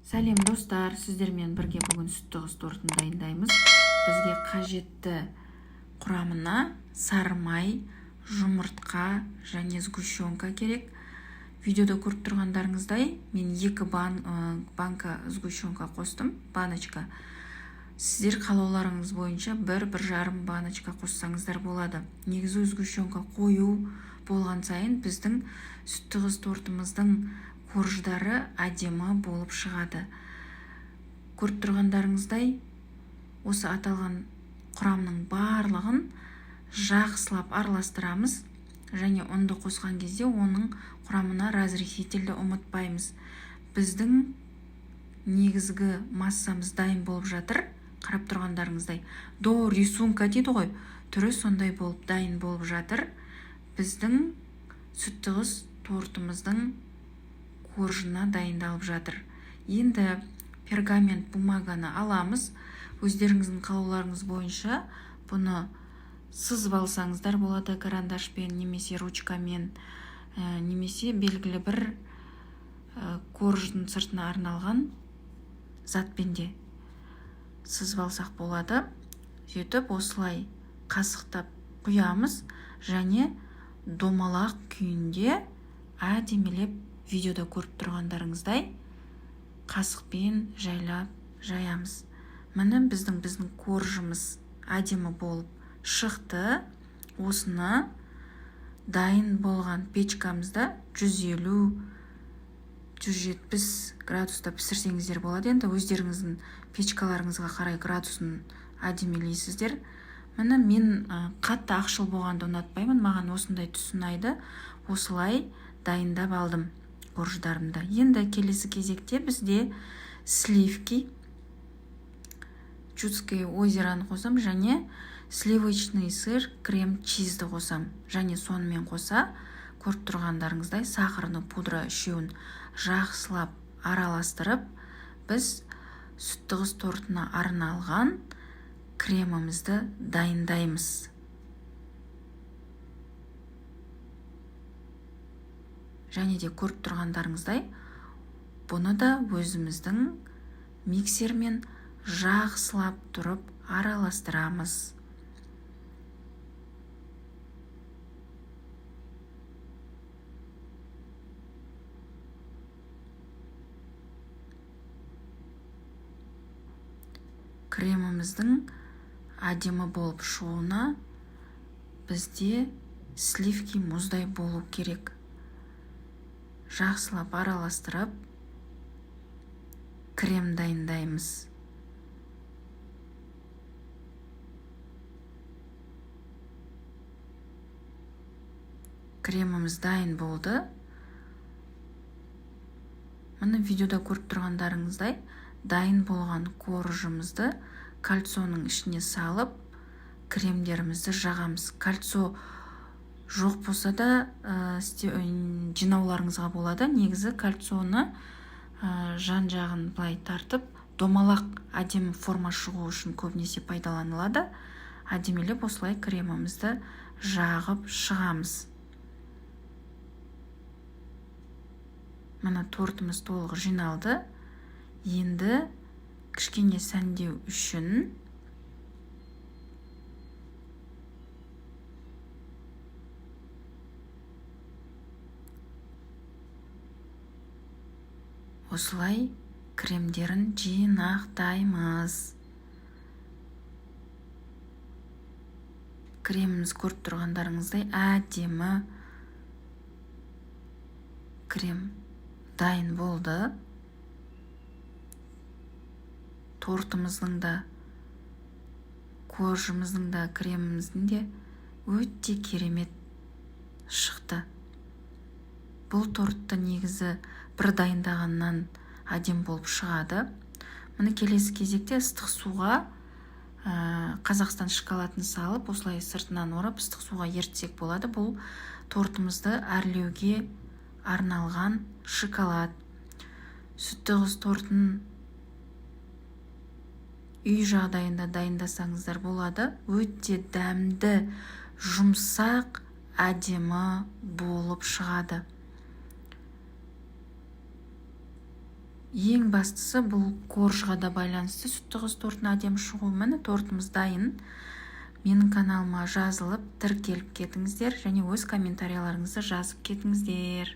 Сәлем, достар! Сіздермен бірге бүгін сүтті қыз тортын дайындаймыз. Бізге қажетті құрамына сары май, жұмыртқа және сгущенка керек. Видеода көріп тұрғандарыңыздай, мен екі банка сгущенка қостым, баночка. Сіздер қалауларыңыз бойынша бір, бір жарым баночка қоссаңыздар болады. Негізі сгущенка қою болған сайын біздің сүтті қыз тортымыздың корждары әдемі болып шығады. Көріп тұрғандарыңыздай, осы аталған құрамның барлығын жақсылап араластырамыз және ұнды қосқан кезде оның құрамына разрыхлительді ұмытпаймыз. Біздің негізгі массамыз дайын болып жатыр. Қарап тұрғандарыңыздай, до рисунка дейді ғой, түрі сондай болып дайын болып жатыр. Біздің сүтті қыз тортымыздың коржына дайындалып жатыр. Енді пергамент бумаганы аламыз. Өздеріңіздің қалауларыңыз бойынша бұны сызып алсаңыздар болады карандашпен немесе ручкамен, немесе белгілі бір корждың сыртына арналған затпен де сызып алсақ болады. Сөйтіп осылай қасықтап құямыз және домалақ күйінде әдемілеп, видеода көріп тұрғандарыңыздай, қасықпен жайлап жаямыз. Міне, біздің коржымыз әдемі болып шықты. Осыны дайын болған печкамызда 150-170 градуста пісірсеңіздер болады. Енді өздеріңіздің печкаларыңызға қарай градусын әдемілейсіздер. Міне, мен қатты ақшыл болғанды ұнатпаймын, маған осындай түс ұнайды. Осылай дайындап алдым корждарымды. Енді келесі кезекте бізде сливки, Чудское озероны қосам және сливочный сыр, крем чизді қосам және сонымен қоса, көріп тұрғандарыңыздай, сахарный пудра. Үшеуін жақсылап араластырып, біз сүтті қыз тортына арналған кремімізді дайындаймыз. Және де көріп тұрғандарыңыздай, бұны да өзіміздің миксермен жақсылап тұрып араластырамыз. Креміміздің әдемі болып шығуына бізде сливки мұздай болу керек. Жақсылап араластырып, крем дайындаймыз. Креміміз дайын болды. Міне, видеода көріп тұрғандарыңыздай, дайын болған коржымызды кольцоның ішіне салып, кремдерімізді жағамыз. Кольцо жоқ болса да, жинауларыңызға болады. Негізі кольцоны жан жағын былай тартып, домалақ әдемі форма шығу үшін көбінесе пайдаланылады. Әдемілеп осылай кремімізді жағып шығамыз. Міне, тортымыз толық жиналды. Енді кішкене сәндеу үшін осылай кремдерін жинақтаймыз. Креміміз, көріп тұрғандарыңыздай, әдемі крем дайын болды. Тортымыздың да, коржымыздың да, креміміздің де өте керемет шықты. Бұл тортты негізі бір дайындағаннан әдемі болып шығады. Міне, келесі кезекте ыстық суға Қазақстан шоколадын салып, осылай сыртынан орап, ыстық суға ерітсек болады. Бұл тортымызды әрлеуге арналған шоколад. Сүтті қыз тортын үй жағдайында дайындасаңыздар болады. Өте дәмді, жұмсақ, әдемі болып шығады. Ең бастысы, бұл коржға да байланысты сүтті қыз тортының әдемі шығуы. Міне, тортымыз дайын. Менің каналыма жазылып, тіркеліп кетіңіздер және өз комментарияларыңызды жазып кетіңіздер.